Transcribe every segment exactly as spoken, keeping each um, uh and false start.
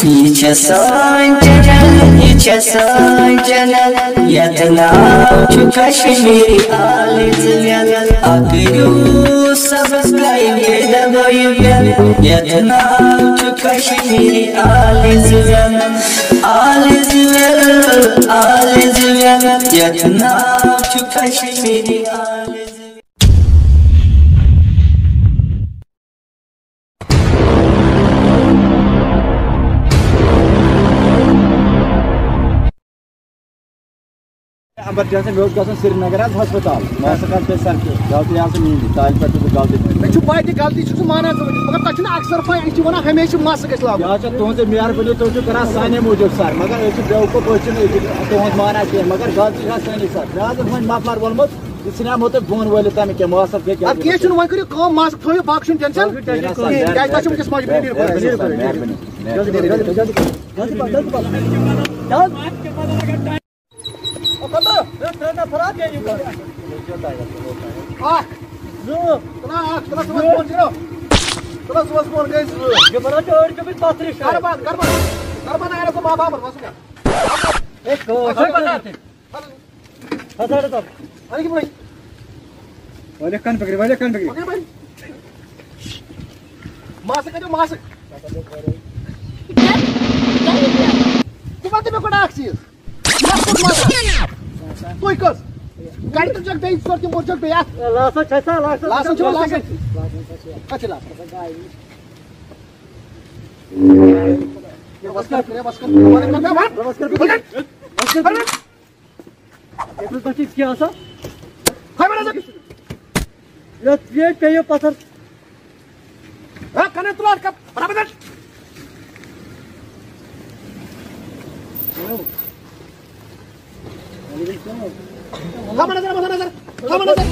یہِ چھےٚ سٲنۍ چینل، یہِ چھےٚ سٲنۍ چینل، یتھ ناو چھُ کشمیری آلٕز ویل۔ اکھ کٔرِو سبسکرائب، بیٚیہِ دبٲیِو بیل۔ یتھ ناو چھُ کشمیری آلٕز ویل، آلٕز ویل، آلٕز ویل۔ یتھ ناو چھُ کشمیری آلٕز ویل۔ ایمرجنسی، مےٚ اوس گژھُن سرینگر حظ ہسپتال۔ مےٚ ہسا کَر پیٚیہِ سر کہِ غلطی آسہٕ میٛٲنی، تانۍ پٮ۪ٹھ چھُس بہٕ غلطی کٔرمٕژ۔ مےٚ چھُ پَے تہِ غلطی چھُس ژٕ مانان ژٕ ؤنِتھ، مگر تۄہہِ چھُنہٕ اکثر پَے، أسۍ چھِ وَنان ہمیشہِ مَس گژھِ لاگُن۔ یہِ حظ چھےٚ تُہٕنٛزٕے مہربٲنی، تُہۍ چھِو کَران سانے موٗجوٗب سر، مگر أسۍ چھِ بیوقوٗف، أسۍ چھِنہٕ یہِ تُہُنٛد مانان کینٛہہ، مگر غلطی چھِ سٲنی سر۔ مےٚ حظ اوس وۄنۍ مفلر ووٚنمُت، یہِ ژھٕنیٛاو مےٚ تۄہہِ بۄن وٲلِتھ تَمہِ کینٛہہ، مَس حظ گٔے اَدٕ کینٛہہ چھُنہٕ، وۄنۍ کٔرِو کٲم، ماسک تھٲیِو، باقٕے چھُنہٕ ٹٮ۪نشَن کِہیٖنۍ، کیٛازِ تۄہہِ چھُو وٕنکٮ۪س مجبوٗری، نیٖرِو گۄڈٕ، نیٖرِو گۄڈٕ، نیٖرِو گۄڈٕ۔ اکھ، زٕ، تُلان اکھ، تُلان صُبحس فون، زیٖرو۔ تُلان صُبحس فون، گٔے زٕ۔ یہِ بناو ژےٚ أڑۍ کیٛاہ بہٕ پتھرِ شایہِ۔ کر بند، کر بند، کر بند، آیرس تہٕ بابا، بابا، وَسُن کر۔ ہے، کٲنٛسہِ چھُنہٕ بنان تہِ۔ ہَتھ ہَتھ ہَتھ۔ اَنہِ کِتھ پٲٹھۍ؟ واریاہ کَن پکڑ، واریاہ کَن پکڑ۔ پکڑ بند۔ ماسک کَتہِ، ماسک؟ ژٕ وَن تہٕ مےٚ گۄڈٕ اَکھ چیٖز۔ ماسک کوٚت ماسک؟ تُہۍ کٔژ؟ گَرِ تُلۍ چَکھ بیٚیہِ ژور تِم کوٚر چَکھ بیٚیہِ اَتھ۔ لاسَن چھَ سا، لاسَن لاسَن چھُ، لاسَن۔ کَتھ چھِ لاسَن؟ رَبَس کَر، رَبَس کَر، رَبَس کَر۔ یَتھ منٛز تۄہہِ چھِ کیٛاہ آسان؟ خۄش بَنٲوِتھ۔ یَتھ یہِ پیٚیہِ پَتھر۔ ہا، کَنَن تُل اَتھ کَپ، برابر اَتھ۔ تھاو نظر، تھاو نظر، تھاو نظر۔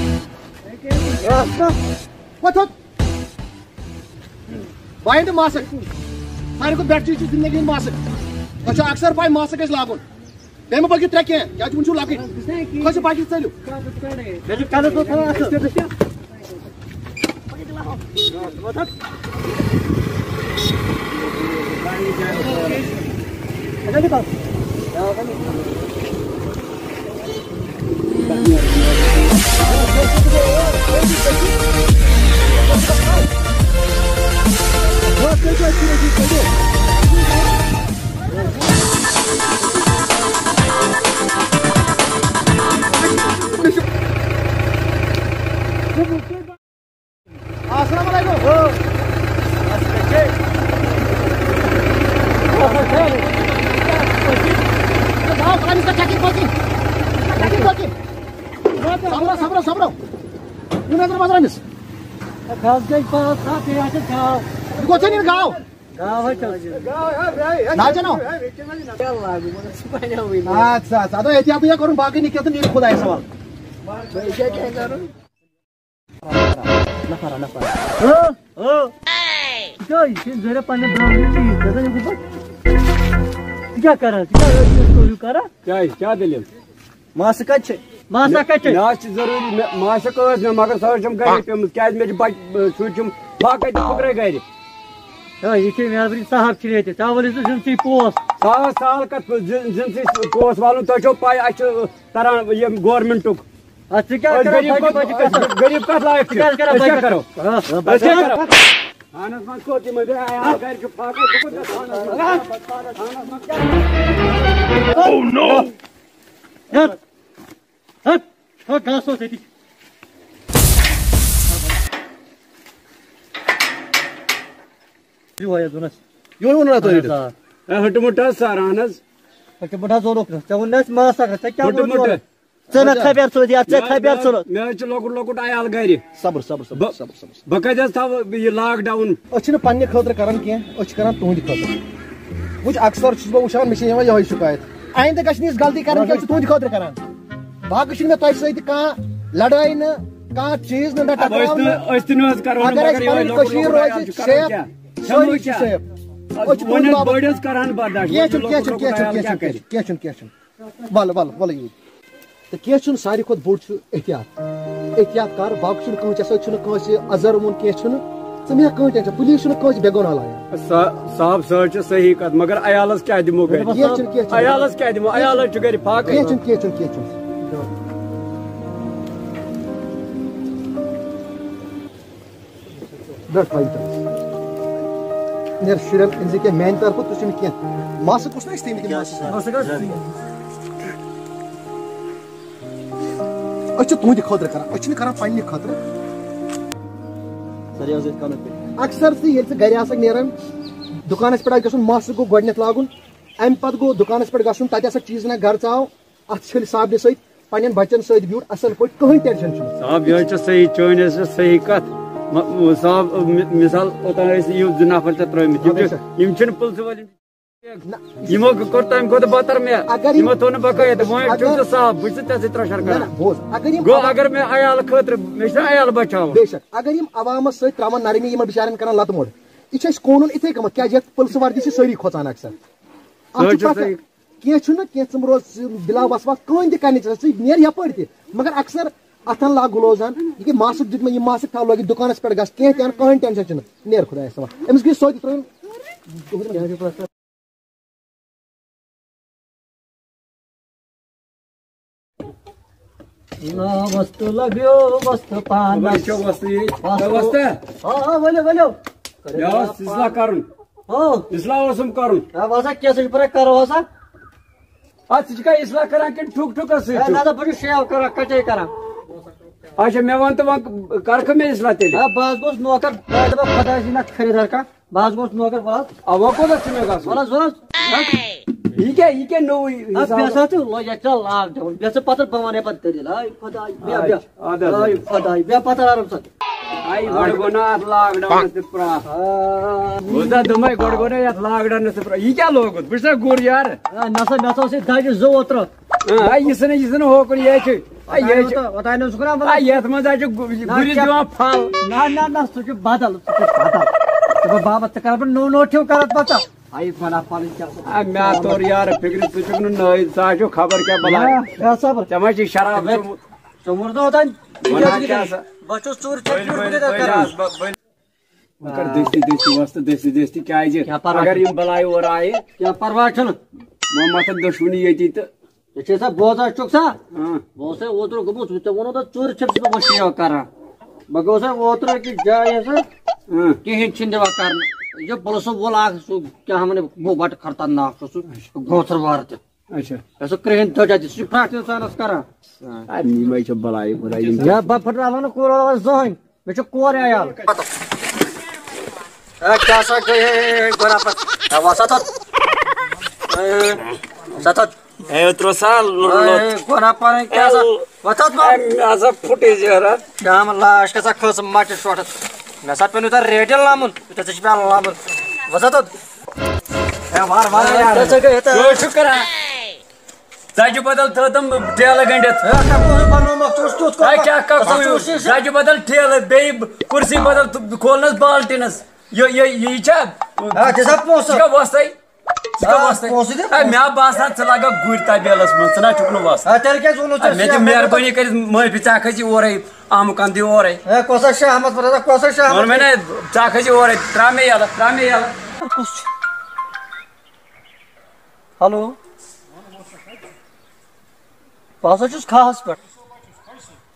وۄتھ، وۄتھ۔ بایِنٛڈ ماسک۔ ساروی کھۄتہٕ بہتر چیٖز چھِ زِندگی ہُنٛد ماسک۔ تۄہہِ چھو اکثر پَے ماسک گژھِ لاگُن۔ بیٚیہِ مہ پٔکِو ترٛےٚ کینٛہہ، کیٛازِ وٕنہِ چھِو لۄکٕٹۍ۔ کھٔسِو باقٕے ژٔلِو۔ مےٚ چھُ کَلَس منٛز تھاوان اَتھٕ۔ السلام علیکم۔ صبرا، صبرا، صبرا۔ یہِ نظر بازر أمِس۔ اَتھ حظ گٔے پانٛژھ سَتھ، یہِ حظ چھِ گاو۔ یہِ کوٚت چھےٚ نِنۍ گاو؟ گاو حظ چھِ۔ نہ حظ چھےٚ نہ۔ اَدٕ سا، اَدٕ سا، اَدٕ احتیاطٕے کَرُن، باقٕے نہٕ کینٛہہ تہٕ نیرِ خۄدایَس حوالہٕ۔ نفر، نفر۔ ہاں، ہاں۔ ژٕ کیٛاہ، یہِ چھِ ضروٗرت پننہِ برٛونٛہہ یہِ چیٖز، ژےٚ زَن یہِ گوٚبُر۔ ژٕ کیٛاہ کران؟ ژٕ کیٛاہ ٲسۍ یہِ سورُے کران؟ کیٛازِ؟ کیٛاہ دٔلیٖل؟ ماسہٕ کَتہِ چھِ؟ ماسہٕ کَتہِ چھِ؟ مےٚ حظ چھِ ضروٗری، مےٚ، ماسہٕ ٲس مےٚ، مگر سۄ حظ چھَم گَرے پیٚمٕژ، کیٛازِ مےٚ چھِ بَچہٕ، شُرۍ چھِم فاقے تہٕ فُکرے گَرِ۔ ہے، یہِ چھِ مےٚ باسان صاحب چھِ ییٚتہِ، ژےٚ وَلہٕ زِ زِنسٕے پوس۔ سہل، سہل کَتھ، زِ-، زِنسٕے پوس والُن، تۄہہِ چھو پَے، اَسہِ چھُ تَران ییٚمہِ گورمٮ۪نٛٹُک۔ اَدٕ ژٕ کیٛاہ أسۍ کران غریٖب بَچہِ، کَتھ، بَچہِ کَتھ؟ غریٖب کَتھ لایق چھِ؟ ژٕ کیٛاہ کران أسۍ کیٛاہ بَچہِ؟ کرو؟ ہاں۔ أسۍ کیٛاہ کرو؟ اَہَن حظ، وۄنۍ کوٚت یِمَے بیٚیہِ عیال گَرِ چھُ فاقے، بہٕ کوٚت گژھٕ؟ اَہَن حظ، وۄنۍ کیٛاہ کرو؟ اَہَن حظ، وۄنۍ کیٛاہ کرو؟ Oh no! ہَتھ، ہَتھ، ہَتھ گاسہٕ اوس أتی۔ یہِ وایَس دوٚپنَس۔ یِہوٚے ووٚن نا تۄہہِ؟ اَہَن حظ، آ۔ اے، ہٕٹہٕ مٕٹہٕ حظ سَر، اَہَن حظ۔ ہٕٹہٕ مٕٹہٕ حظ ووٚنُکھ نہٕ۔ ژےٚ ووٚن نہٕ اَسہِ ماسَس، ژےٚ کیٛاہ ہٕٹہٕ ووٚنُتھ مٕٹہٕ۔ یورٕ؟ ژےٚ نہ خبر ژوٚت یَتھ، ژےٚ مےٚ حظ، خبر مےٚ حظ، ژوٚت۔ مےٚ حظ چھُ لۄکُٹ لۄکُٹ عیال گرِ۔ صبر، صبر، صبر، بہٕ، صبر، صبر، صبر۔ بہٕ کَتہِ حظ تھاوٕ یہِ lockdown؟ أسۍ چھِنہٕ پننہِ خٲطرٕ کران کینٛہہ، أسۍ چھِ کران تُہنٛدِ خٲطرٕ۔ وٕچھ، اکثر چھُس بہٕ وٕچھان، مےٚ چھِ یِوان یِہوٚے شکایت۔ آیندٕ گژھِ نہٕ یِژھ غلطی کرٕنۍ کینٛہہ، أسۍ چھِ تُہنٛدِ خٲطرٕ کران۔ باقٕے چھُنہٕ مےٚ تۄہہِ سۭتۍ کانٛہہ لڑٲے نہٕ، کانٛہہ چیٖز نہٕ، نہ ٹکراو نہٕ۔ أسۍ تہِ، أسۍ تہِ نہٕ حظ کرو نہٕ، اگر مگر اَسہِ یِہوٚے پنٕنۍ لۄکُٹ کٔشیٖر لۄکُٹ عیال روزِ چھُ کران safe، کیٛاہ؟ سٲری چھِ safe۔ أسۍ چھِ وۄنۍ تُہنٛدِ حظ باپتھ۔ بٔڑۍ حظ کران برداش، کینٛہہ وۄنۍ چھُنہٕ، لۄکُٹ کینٛہہ چھُنہٕ، لۄکُٹ کینٛہہ چھُنہٕ، عیال کیٛاہ کینٛہہ چھُنہٕ، کرِ؟ کینٛہہ چھُنہٕ، کینٛہہ چھُنہٕ، کینٛہہ چھُنہٕ۔ وَلہٕ، وَلہٕ، وَلہٕ یوٗرۍ۔ تہٕ کینٛہہ چھُنہٕ، ساروی کھۄتہٕ بوٚڑ چھُ احتیاط۔ احتیاط کر، باقٕے چھُنہٕ کٲنٛسہِ، اَسہِ سۭتۍ چھُنہٕ کٲنٛسہِ اَزَر ووٚن، کینٛہہ چھُنہٕ۔ ژٕ مےٚ کانٛہہ ٹینشن، پُلیٖس چھُنہٕ کٲنٛسہِ بے گۄناہ لاگان۔ صا-، صاحب، سۄ حظ چھِ صحیح کَتھ، مگر عیالَس کیٛاہ دِمو گرِ؟ کینٛہہ چھُنہٕ، کینٛہہ چھُنہٕ۔ عیالَس کیٛاہ دِمو؟ عیال حظ چھُ گرِ فاقے۔ کینٛہہ چھُنہٕ، کینٛہہ چھُنہٕ، کینٛہہ چھُنہٕ۔ بیٚٹھ وۄنۍ تَس۔ نیر شُرٮ۪ن أنۍ زِ کینٛہہ میٛانہِ طرفہٕ، تُہۍ چھِو نہٕ کینٛہہ۔ ماسٕک اوس نہ اَسہِ تھٲیمٕتۍ یِم ماسٕک؟ أسۍ چھِ تُہٕنٛدِ خٲطرٕ کران، أسۍ چھِنہٕ کران پننہِ خٲطرٕ۔ سر، یہِ حظ أسۍ کَرو پے۔ اکثر ژٕ ییٚلہِ ژٕ گرِ آسکھ نیران، دُکانَس پٮ۪ٹھ آسہِ گژھُن، ماسٕک گوٚو گۄڈٕنٮ۪تھ لاگُن، اَمہِ پَتہٕ گوٚو دُکانَس پٮ۪ٹھ گژھُن، تَتہِ آسکھ چیٖز اَنان گرٕ ژاو، اَتھ چھٔلۍ صابنہِ سۭتۍ، پننٮ۪ن بَچَن سۭتۍ بیوٗٹھ اَصٕل پٲٹھۍ، کٕہٕنۍ ٹینشن چھُنہٕ۔ صاحب، یہِ حظ چھِ صحیح، چٲنۍ حظ چھِ صحیح کَتھ۔ مَ-، صاحب، مِ-، مِثال، اوٚتام ٲسۍ یِم زٕ نفر ژےٚ ترٛٲومٕتۍ، یِم اَدٕ چھِ، سا۔ یِم چھِنہٕ پُلسہٕ وٲلۍ۔ نہ، یہِ چھُ یِمو کوٚر تَمہِ کھۄتہٕ بدتر مےٚ۔ اگر یِم، یِمو تھوٚو نہٕ بقٲیت، وۄنۍ اگر چھُکھ ژٕ صاف، بہٕ چھُس ژےٚ سۭتۍ ترٛشر نہ، کران۔ نہ، بوز، اگر یِم گوٚو، عوام، اگر مےٚ عیال خٲطرٕ، مےٚ چھُنہ عیال بچاوُن۔ بے شک، اگر یِم عوامس سۭتۍ ترٛاوان نرمی، یِمن بِچارٮ۪ن کران لتہٕ موٚڑ، یہِ چھُ اَسہِ قونوٗن اِتھَے کٔمَتھ، کیٛازِ یَتھ پُلسہٕ وردی چھِ سٲری کھۄژان اکثر۔ اَتھ سُہ چھُ حظ چھُ پتہ، صحیح۔ کینٛہہ چھُنہٕ، کینٛہہ ژٕ مہٕ روز بِلا وسواس کٕہٕنۍ تہِ کرنٕچ، ژٕ نیر یپٲرۍ تہِ، مگر اکثر اتھن لاگ گلوزن، یہِ کہِ ماسک دیُت مےٚ، یہِ ماسک تھاو لٲگِتھ، دُکانس پٮ۪ٹھ گژھ، کینٛہہ تہِ اَن، کٕہٕنۍ ٹینشن چھُنہٕ، نیر خۄدایس حوالہٕ۔ أمِس گٔے سۄ تہِ ترٛٲوٕنۍ۔ نا وستہٕ لگیو وستہٕ پانس۔ وۄنۍ چھو وستہٕ یہِ۔ وستہٕ۔ وستہٕ۔ آ، آ، ؤلِو، ؤلِو۔ مےٚ اوس اصلاح کرُن۔ ہاں۔ اصلاح اوسُم کرُن۔ آ، وَسا کیٛاہ سا چھُ پَران، کرو ہسا۔ اَتھ ژٕ چھُکھا اصلاح کران کِنہٕ ٹھُک ٹھُکَس سۭتۍ اے، چھُ؟ نہ، نہ، بہٕ چھُس شیو کران، کَٹٲے کران۔ اچھا، مےٚ وَن تہٕ وۄنۍ کَرکھٕ مےٚ اصلاح تیٚلہِ؟ آ، بہٕ حظ گوٚژھ نوکر، بہٕ حظ دَپان خۄداے سٕنٛدِ نہ خریٖدار کانٛہہ۔ بہٕ حظ گوٚژھ نوکر، بہٕ حظ۔ آ، وۄنۍ کوٚت حظ چھُ مےٚ گژھُن؟ وَلہٕ حظ، وَلہٕ حظ۔ یہِ کیٛاہ، یہِ کیٛاہ نوٚوُے آ، حساب؟ بیٚہہ سا ژٕ، لۄ-، یَتھ چھا lockdown؟ بیٚہہ ژٕ پَتہٕ، بہٕ وَنَے پَتہٕ دٔلیٖل۔ آے خۄداے، بیٚہہ، اچھا، بیٚہہ۔ اَدٕ حظ۔ آے خۄداے، بیٚہہ پَتہٕ آرام سان۔ آے گۄڈٕ گوٚو نہ اَتھ lockdownس تہِ پرٛاکھ۔ آ۔ بوٗزتھا دوٚپمَے گۄڈٕ گوٚو نہ یَتھ lockdownس تہِ پرٛاکھ۔ یہِ کیٛاہ لوگُتھ؟ بہٕ چھُسا گُر یارٕ؟ آ، نہ سا، مےٚ ہسا اوس یہِ دَجہِ زٕ اوترٕ۔ آ، یہِ ژھٕنہٕ، یہِ ژھٕنہٕ ہوکُن، یہِ ہے چھُ۔ آ، یہِ ہے چھُ۔ اوتانۍ، اوتانۍ اوسُکھ نا آ، وَنان۔ یَتھ منٛز حظ چھُ گُ-، نہ، گُرِس کیٛاہ؟ دِوان پھل۔ نہ، نہ، نہ، سُہ چھُ بدل، سُہ چھُ بدل۔ ژٕ بہٕ بابا، ژٕ کَرٕ بہٕ نوٚو نوٚو ٹھیوٗ کَرَتھ پَتہٕ۔ آ، یہِ وَنان پَنٕنۍ کیٛاہ سا۔ آ، مےٚ ہا توٚر یارٕ فِکرِ، ژٕ چھُکھ نہٕ نٲیِد، ژٕ ہا چھُکھ خبر کیٛاہ بَلاے۔ نہ، کیٛاہ صبر؟ ژےٚ ما چھِ شراب ژےٚ چوٚمُت؟ ژوٚمُت نہٕ اوتانۍ؟ وَنان کیٛاہ سا؟ بہٕ چھُس ژوٗرِ ژےٚ ؤلۍ، ژوٗرِ ؤلۍ، کٔرِتھ ؤلۍ کَران۔ حظ، بہٕ، ؤلۍ۔ وۄنۍ کر دٔستی دٔستی وۄستہٕ، دٔستی دٔستی، کیٛازِ کیٛاہ پرواے اگر چھُنہٕ؟ یِم بَلاے اورٕ آیہِ، کیٛاہ پرواے چھُنہٕ؟ وۄنۍ مۄتھَکھ دۄشوٕنی ییٚتی تہٕ۔ ژےٚ چھے سا بوزان چھُکھ سا؟ اۭں۔ بہٕ اوسَے اوترٕ گوٚمُت، ژےٚ ووٚنُتھ تَتھ ژوٗرِ چھَکھ ژٕ مےٚ وٕچھِو کران۔ بہٕ گوٚوسَے اوترٕ أکِس جایہِ حظ، اۭں۔ کِہیٖنۍ چھِنہٕ دِوان کرنہٕ۔ یہِ پُلسہٕ وول اکھ، سُہ کیٛاہ وَنہٕ بہٕ، بَٹہٕ خطرناک چھُ سُہ، اچھا۔ گوتھر وار تہِ۔ اچھا۔ یہِ سُہ کرٛہِنۍ دٔج اَتہِ، سُہ چھُ پرٛٮ۪تھ اِنسانَس کران۔ آ، یِمَے چھِ بَلاے خۄداے یِم۔ یا بہٕ پھٕٹراوَن نہٕ کوٗر وَلَس زٕہٕنۍ۔ مےٚ چھُ کورِ عیال۔ اے، کیٛاہ سا گٔے، اے، اے، اے، گۄڈٕ اَپَر۔ اے، وَس اَتھ۔ اے، وَس اَتھ۔ اے، ترٛوو سا لوٚ-، لوٚت۔ اے، گۄڈٕ اَپَر، اے، کیٛاہ سا؟ اے، وَس اَتھ، وَس۔ اے، مےٚ ہسا پھُٹُے زیرہ۔ شام لاش کیٛاہ سا کھٔژ مَٹہِ شوٹھَس۔ مےٚ سا پیوٚو نہٕ تَتھ ریڈیَن لَمُن، یوٗتاہ ژےٚ چھِ پٮ۪وان لَمُن۔ وَس اَتھ۔ اے، وار، وار، اے، یار۔ ژےٚ چھےٚ گٔے یوٗتاہ۔ کیٛاہ چھُکھ کران؟ ژَجہِ بدل تھٲوتَم ٹھیلہٕ گٔنٛڈِتھ۔ ہے، کَکُے ہیوٗ بَنوومَکھ ژٕ، اوس تیُتھ کوٚرمُت۔ ہے، کیٛاہ کَکُے ہیوٗ؟ ژَجہِ بدل ٹھیلہٕ، بیٚیہِ کُرسی بدل تہٕ کھولنَس بالٹیٖنَس۔ یہِ، یہِ، یہِ چھا؟ ہے، دِ سا پونٛسہٕ۔ ژٕ کَتہِ وۄستَے؟ ژٕ کَتہِ آ، وۄستَے؟ پونٛسہٕ دِ۔ ہے، مےٚ باسان، ژٕ لَگَکھ گُرۍ تَبیلَس منٛز، ژٕ نہ چھُکھ نہٕ وۄستہٕ۔ ہے، تیٚلہِ کیٛازِ ووٚنُتھ ہے، ژےٚ مےٚ دِ شیخ؟ مہربٲنی کٔرِتھ معٲفی، ژٕ ہا کھٔسہِ اورَے، احمد کان دِ اورَے۔ ہے، کۄس حظ شاہ احمد، پَتہٕ کۄس حظ شاہ ووٚن احمد؟ مےٚ نا، ژٕ ہا کھٔسہِ اورَے، ترٛاو مےٚ یَلہٕ، ترٛاو مےٚ یَلہٕ۔ کُس چھُ؟ ہیلو۔ بہٕ ہسا چھُس کھاہَس پٮ۪ٹھ۔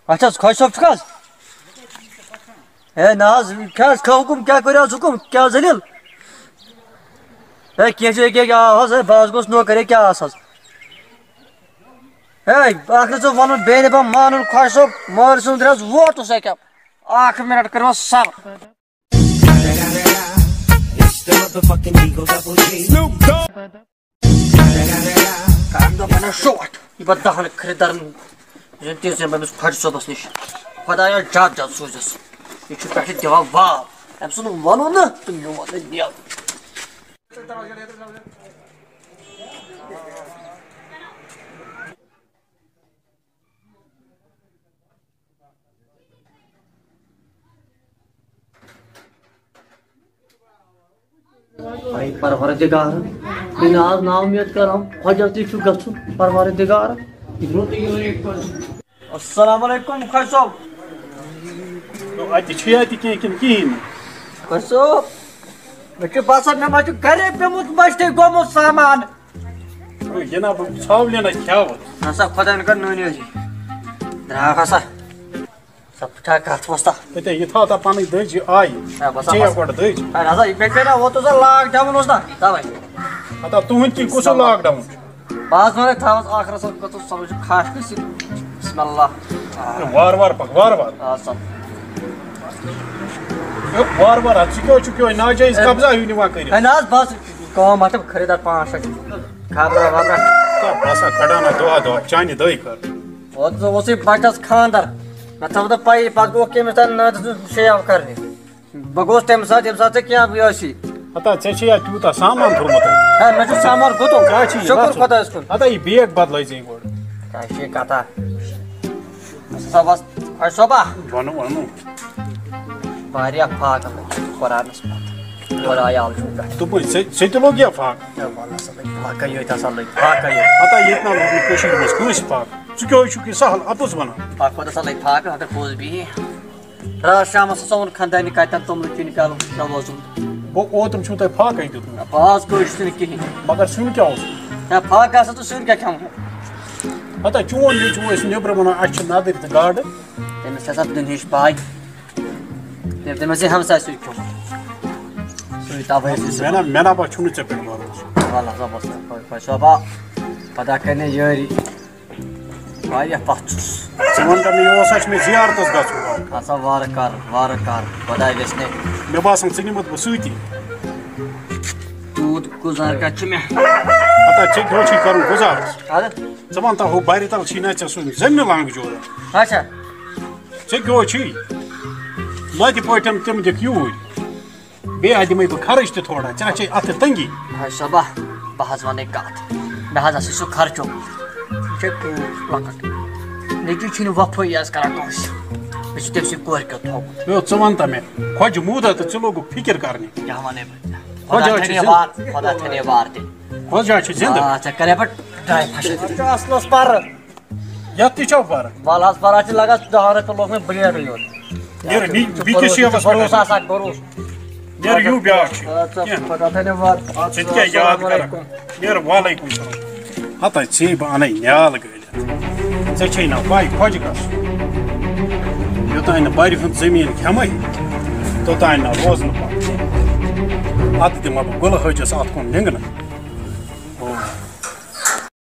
اچھا حظ، خۄش صٲب چھُکھ حظ؟ ہے نہ حظ، کیٛاہ حظ، کیٛاہ حُکُم، کیٛاہ کٔرِو حظ حُکُم، کیٛاہ حظ دٔلیٖل؟ ہے کیٚنٛہہ چھُ، ییٚکیٛاہ ییٚکیٛاہ آو حظ، ہے بہٕ حظ گوٚژھ نوکر، ییٚکیٛاہ آس حظ۔ ہے اَکھ نہٕ ژٕ وَنُن، بیٚیہِ نہٕ بہٕ مانُن، خۄش صٲب، مٲرۍ سُنٛد رٮ۪تھ ووتُس ییٚکیٛاہ۔ اَکھ مِنٹ کٔرِو حظ صبر۔ It's the motherfucking Eagle Double G. Snoop Dogg. کَرَن دۄہ بَنان شوٹھ۔ یہِ بہٕ دَہَن خریٖدارَن، یُس زَن تیٖژ زَن بہٕ أمِس خۄجہِ صٲبَس نِش۔ خۄدایا، زیادٕ زیادٕ سوٗزِس۔ یہِ چھُ پٮ۪ٹھٕ دِوان واو۔ أمۍ سُنٛد وَنُن نہٕ تہٕ میون نہٕ دِل۔ اے پروردگار، ییٚلہِ آز نا اُمید کرم، خۄجس تہِ چھُ گژھُن، پروردگار۔ السلام علیکم خۄجہِ صٲب۔ اَتہِ چھُ یا تہِ کینٛہہ کِنہٕ کِہیٖنۍ نہٕ؟ بسو، مےٚ چھُ باسان، مےٚ ما چھُ گرے پیوٚمُت مٔشتٕے گوٚمُت سامان۔ ہے، یہِ نا بہٕ ژھاولہِ نا کھیاوٕ۔ نسا خۄداے نہٕ کَر نوٗنہِ ٲسۍ۔ درٛاو ہسا۔ سا پھٕٹا کَتھ وۄستا۔ ہے، یہِ تھاو تا پَنٕنۍ دٔج، یہِ آیہِ۔ ہے، بس، ژےٚ بس۔ گۄڈٕ دٔج۔ ہے، نسا، یہِ مےٚ کَرِ نا، ووت اوس لاک ڈاوُن اوس نا، تَوَے۔ ہتا، تُہُنٛد کِنۍ کُس ہسا۔ لاک ڈاوُن چھُ؟ بہٕ حظ وَنَے تھاوَس ٲخرَس منٛز گوٚژھُس سَمٕجھ کھَش کُس یہِ۔ بسم اللہ۔ ہے، وارٕ وارٕ پَکھ، وارٕ وارٕ۔ آ، سا۔ ہے، وارٕ وارٕ، اَتھ ژٕ کیٛاہ چھُکھ یِہوٚے ناجٲیِز ہے۔ قبضہ ہیوٗ نِوان کٔرِتھ؟ ہے، نہ حظ، بس۔ کٲم ہا چھِ خریٖدار پانٛژھ شےٚ چھِ۔ خبرا وبرا۔ کیٛاہ باسان کھڑا نہ دۄہا دۄہا چانہِ دٲے کر۔ وۄنۍ زن اوسُے بچس خاندر۔ مےٚ تھٲو نہٕ پَیی، پتہٕ گوٚو کٔمِس تام نٲدِس منٛز شیو کرنہِ۔ بہٕ گوٚوُس تَمہِ ساتہٕ، ییٚمہِ ساتہٕ ژےٚ کینٛہہ یہِ ٲسی۔ ہتا، ژےٚ چھے یا تیوٗتاہ سامان تھوٚومُت اَتہِ؟ ہے، مےٚ چھُ سامان گُتُل۔ کیٛاہ چھُے یہِ شُکُر گژھُن؟ خۄدایَس کُن۔ ہتا، یہِ بیگ بدلٲے زِ یہِ گۄڈٕ۔ کیٛاہ چھِ یہِ کتھا؟ سا بس، خۄش صٲبا۔ وَنو، وَنو۔ واریاہ فاقہٕ لٔگۍ قرآنس پتہٕ۔ خۄدایہِ عالمہٕ پٮ۪ٹھ۔ دوٚپمَے، ژےٚ، ژےٚ تہِ لوٚگ یا فاقہٕ؟ ہے، وَلہٕ سا لٔگۍ فاقَے یٲتۍ ہسا لٔگۍ فاقَے یٲتۍ۔ ہتا ییٚتہِ نہ لوٚگ نہٕ کٔشیٖرِ منٛز کٲنٛسہِ فاقہٕ۔ ژٕ کیٛاہ چھُکھ یہِ سہل اَپُز وَنان؟ فاقہٕ پتہٕ ہسا لٔگۍ فاقہٕ، اگر پوٚز بِہی۔ راتھ شامس ہسا ووٚن خاندارنہِ کَتٮ۪ن توٚملہٕ چیٖنہِ پیالہٕ، پیالہٕ اوسُم۔ گوٚو اوترٕ چھُو تۄہہِ فاقَے دیُتمُت؟ فاقہٕ چھُنہٕ کِہیٖنۍ۔ مگر سیُن کیٛاہ اوس؟ ہے، فاقہٕ آسان تہٕ سیُن کیٛاہ کھٮ۪مہو؟ ہتا چون یہِ چھُ أسۍ نیٚبرٕ وَنان، اَسہِ چھِ نَدٕرۍ تہٕ گاڈٕ۔ تٔمِس ہسا دُنہِچ پاے۔ تٔمۍ، تٔمۍ ٲسۍ ہمساے سۭتۍ کھیوٚمُت۔ سُے تَوَے ٲسۍ أسۍ مےٚ نا، مےٚ نا باسیٚو نہٕ ژےٚ پٮ۪ٹھ بھروسہٕ۔ وَلہٕ ہسا بَس، خۄ-، خۄش صٲبا، خۄدا کَرِ نے یٲری۔ واریاہ پَتھ چھُس۔ ژٕ وَن تہٕ مےٚ، یہِ اوس اَسہِ مےٚ زیارتَس گژھُن۔ اَسا وارٕ کار، وارٕ کار، خۄداے گژھِ نے۔ مےٚ باسان، ژٕ نِمَتھ بہٕ سۭتی۔ تیوٗت گُزار کَتہِ چھُ مےٚ؟ ہتا، ژےٚ کیٛاہ چھُے کَرُن گُزارَس؟ اَدٕ؟ ژٕ وَن تہٕ، ہُہ بَرِ تَل چھی نہ ژےٚ سُہ زَمہِ لانٛگہٕ جورا۔ اچھا۔ ژےٚ کیٛاہ چھُے؟ لَتہِ پٲٹھۍ تِم دِکھ یوٗرۍ۔ بیٚیہِ ہا دِمَے بہٕ خرٕچ تہِ تھوڑا۔ ژےٚ ہا چھے اَتھٕ تنٛگی۔ ہاے صٲبا، بہٕ حظ وَنَے کَتھ۔ مےٚ حظ آسہِ سُہ خرچُن۔ یہِ چھے کوٗر لۄکٕٹ۔ نیٚچوٗ چھُنہٕ وفٲیی حظ کران کٲنٛسہِ۔ مےٚ چھُ تٔمۍ سٕے کورِ کیُتھ تھوٚومُت۔ ہے، ژٕ وَن تہٕ مےٚ، خۄجہِ موٗدا تہٕ ژٕ لوگُکھ فِکِر کرنہِ۔ کیٛاہ وَنَے بہٕ؟ خۄجہِ خۄدا حظ چھُ تھٲینَے زِندٕ۔ وار، خۄدا تھٲینَے وار تیٚلہِ۔ خۄجہِ حظ چھُ زِندٕ۔ آ، ژےٚ کَرے بہٕ ڈاے پھَش۔ اَتھ چھُ اَصلَس پَرٕ۔ یَتھ تہِ چھَو پَرٕ؟ وَلہٕ حظ، پَرٕ حظ چھِ لَگان دَہ رۄپیہِ لوٚگ مےٚ بٕلیڈٕے یوت۔ نیرٕ، نی-، یَتھ چھُ بیٚکِس بروسہٕ، شیوَس یَتھ چھُ پٮ۪ٹھ۔ بروسہٕ آسان، بروسہٕ۔ نیرٕ، یوٗ بیٛاکھ چھُ۔ اَدٕ سا، کینٛہہ۔ خۄدا تھٲینَے وار۔ اَدٕ سا، ژٕ تہِ کیٛاہ یاد السلام کَرَکھ؟ علیکُم۔ نیرٕ، وعلیکُم السلام۔ ہَتا ژے بہٕ اَنَے نیال گٔے۔ ژےٚ چھے نہ پَے خۄجہِ گژھُن۔ یوٚتانۍ نہٕ بَرِ ہُنٛد زٔمیٖن کھٮ۪مَے، توٚتانۍ نہ روزنہٕ پَتہٕ۔ اَتھ دِمہٕ بہٕ گُلہٕ حٲجِس اَتھ کُن لِنٛگنہٕ۔